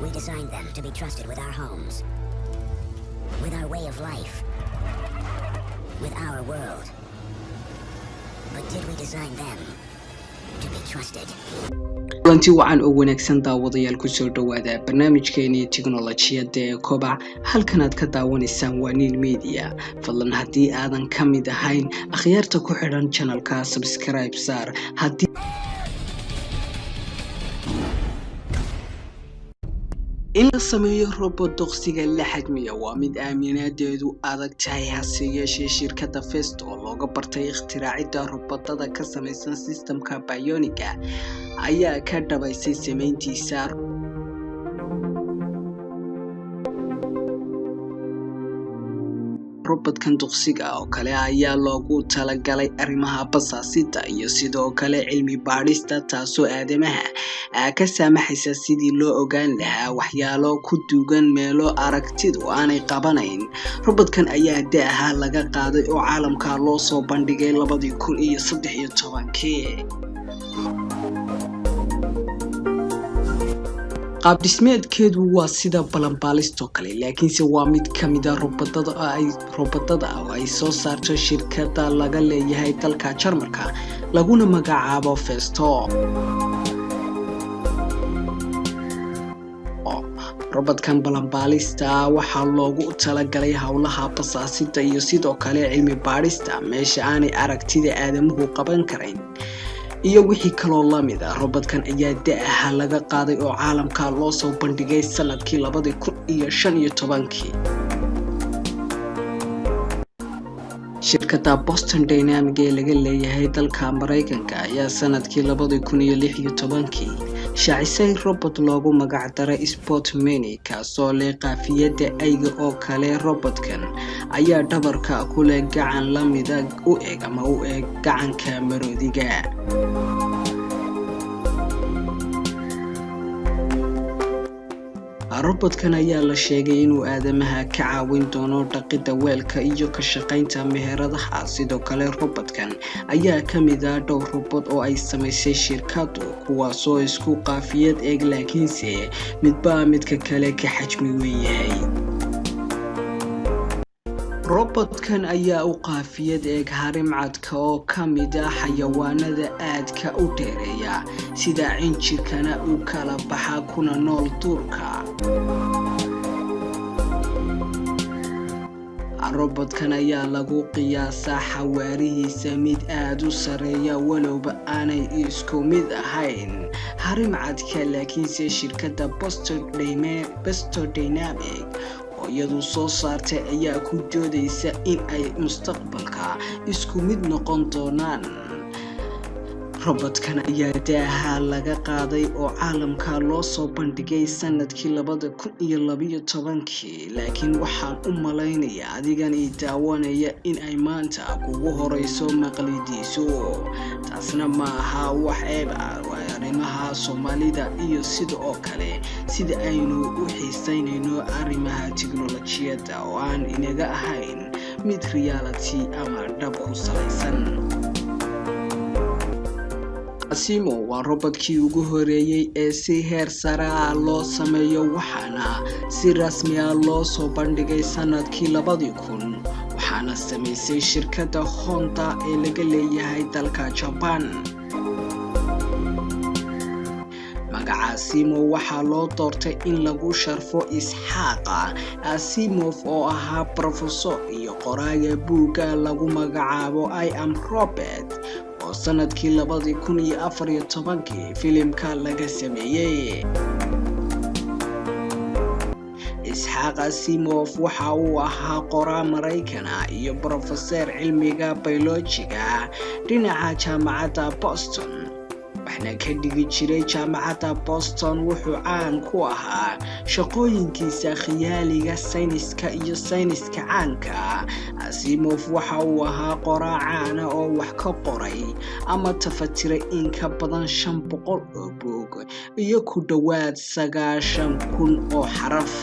We designed them to be trusted with our homes, with our way of life, with our world. But did we design them to be trusted? Kulanti wacan oo wanaagsan, daawadayaal. Kusoo dhowaada barnaamijkeenii tiknolojiyadda ee Kobac. Halkanaad ka daawanaysaan waa Niil Media. Fadlan, haddii aadan ka mid ahayn akhyaarta ku xidhan channelka, subscribe saar. Haddii in la sameeyo robot doqsiga la xajmiya waa mid aaminaadeedu adag tahay. Hase yeeshee, shirkadda Festo oo looga bartay ikhtiraacida robotada ka samaysan systemka bionic-ga ayaa ka dhabaysay samayntiisa. Robotkan duqsiga oo kale ayaa loogu talagalay arrimaha basaasida iyo sidoo kale cilmi baadhista, taasoo aadamaha ka saamaxaysa sidii loo ogaan lahaa waxyaalo ku duugan meelo aragtidu aanay qabanayn. Robotkan ayaa daaha laga qaaday oo caalamka loo soo bandhigay 2013-kii. Qaab dhismeedkeedu waa sida balanbaalistoo kale, laakiinse waa mid ka mida robotada oo ay soo saarto shirkadda laga leeyahay dalka Jarmalka, laguna magacaabo Festo. Robotkan balanbaalista waxaa loogu talagalay howlaha basaasida iyo sidoo kale cilmi baadhista meesha aanay aragtida aadamuhu qaban karayn iyo wixii kaloo lamid a. Robotkan ayaa daaha laga qaaday oo caalamka loo soo bandhigay sanadkii 2015-kii. Shirkadda Boston Dynamic ee laga leeyahay dalka Maraykanka ayaa sanadkii 2016-kii shaacisay robot loogu magacdaray Spot Mini, kaasoo leh qaafiyadda ayga oo kale. Robotkan ayaa dhabarka ku leh gacan lamida u eg ama u eg gacanka maroodiga. Robotkan ayaa la sheegay inuu aadamaha ka caawin doono dhaqidda weelka iyo ka shaqaynta meheradaha. Sidoo kale, robotkan ayaa ka mid ah dhowr robot oo ay samaysay shirkadu, kuwaasoo isku qaafiyad eeg, laakiinse midba midka kale ka xajmi weyn yahay. Robotkan ayaa u qaafiyad eeg harimcadka, oo ka mid ah xayawaanada aadka u dheereeya, sida cinjirkana u kala baxa, kuna nool duurka. Robotkan ayaa lagu qiyaasaa xawaarihiisa mid aada u sareeya, walowba aanay isku mid ahayn harimcadka, laakiinse shirkadda Boston Dynamic oo iyadu soo saartay ayaa ku doodaysa in ay mustaqbalka isku mid noqon doonaan. Robotkan ayaa daaha laga qaaday oo caalamka loo soo bandhigay sanadkii 2012-kii, laakiin waxaan u malaynayaa adigan ii daawanaya in ay maanta kugu horeyso maqlidiisu. Taasna ma aha wax ceeb ah, waa arrimaha Soomaalida iyo sida oo kale sida aynu u xiiseynayno arrimaha tiknolojiyadda oo aan inaga ahayn mid reality ama dhab ku salaysan. Asimo waa robodkii ugu horeeyey ee si heer sare ah loo sameeyo, waxaana si rasmi ah loo soo bandhigay sanadkii 2000, waxaana samaysay shirkadda Honda ee laga leeyahay dalka Jaban. Magaca Asimo waxaa loo doortay in lagu sharfo Isxaaqa Asimov, oo ahaa brofesor iyo qoraaga buugga lagu magacaabo I Am Robot, oo sanadkii 2014-kii filimka laga sameeyey. Isxaaq Asimov waxa uu ahaa qoraa Maraykana iyo brofeseer cilmiga bayolojiga dhinaca jaamacadda Boston, waxna ka dhigi jiray jaamacadda Boston. Wuxuu caan ku ahaa shaqooyinkiisa khiyaaliga sayniska iyo sayniska caanka. Asimov waxa uu ahaa qoraa caana oo wax ka qoray ama tafatiray in ka badan 500 oo buug iyo ku dhowaad 90,000 oo xaraf.